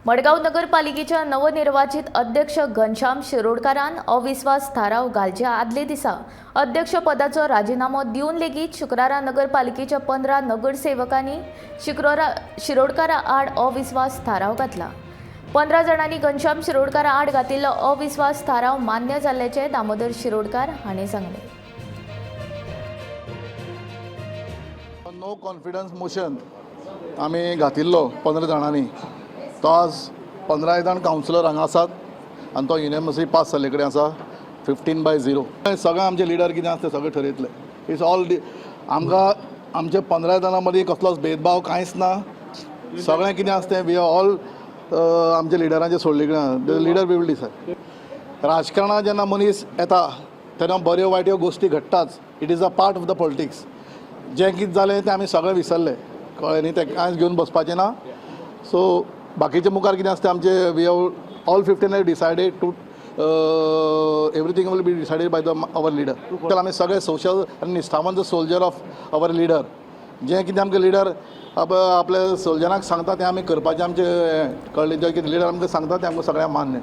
मडगांव नगरपालिकेच्या नवनिर्वाचित अध्यक्ष घनश्याम शिरोडकारान अविस्वास थाराव घालचे आदले दिसा अध्यक्षपदाचो राजिनामो दिवन लेगीत शुक्रारा नगरपालिकेच्या 15 नगरसेवकांनी शिरोडकारा आड अविस्वास थाराव घातला. 15 जाणांनी घनश्याम शिरोडकारा आड घातिल्लो अविस्वास थाराव मान्य जाल्ल्याचें दामोदर शिरोडकार हांणी सांगलें. नो कॉन्फिडन्स मोशन आमी घातिल्लो 15 जाणांनी. तो आज 15 जाण कावन्सिलर हांगा आसात आनी तो युनॅनिमसली पास जाल्ले कडेन आसा, 15-0. सगळे आमचे लिडर कितें आसा ते सगळे ठरयतले. It's all आमकां आमच्या 15 जाणां मदीं कसलोच भेदभाव कांयच ना. सगळें कितें आसा तें we all आमच्या लिडरांचे सोडले कडेन. The leader we will decide. राजकारणात जेन्ना मनीस येता तेन्ना बऱ्यो वायट्यो गोश्टी घडटाच. It is a part of the politics. जें कितें जालें तें आमी सगळें विसरले, कळ्ळें न्ही? तें कांयच घेवन बसपाचें ना. सो बाकीचे मुखार कितें आसता तें आमचे, we have all 15 have decided to, everything will be decided by the our leader. तर आमी सगळे सोशल आनी निश्ठावंत सोल्जर ऑफ our leader. जें कितें आमकां लिडर आपल्या सोल्जरांक सांगता तें आमी करपाचें आमचें, कळ्ळें? जें कितें लिडर आमकां सांगता तें आमकां सगळ्यांक मान्य.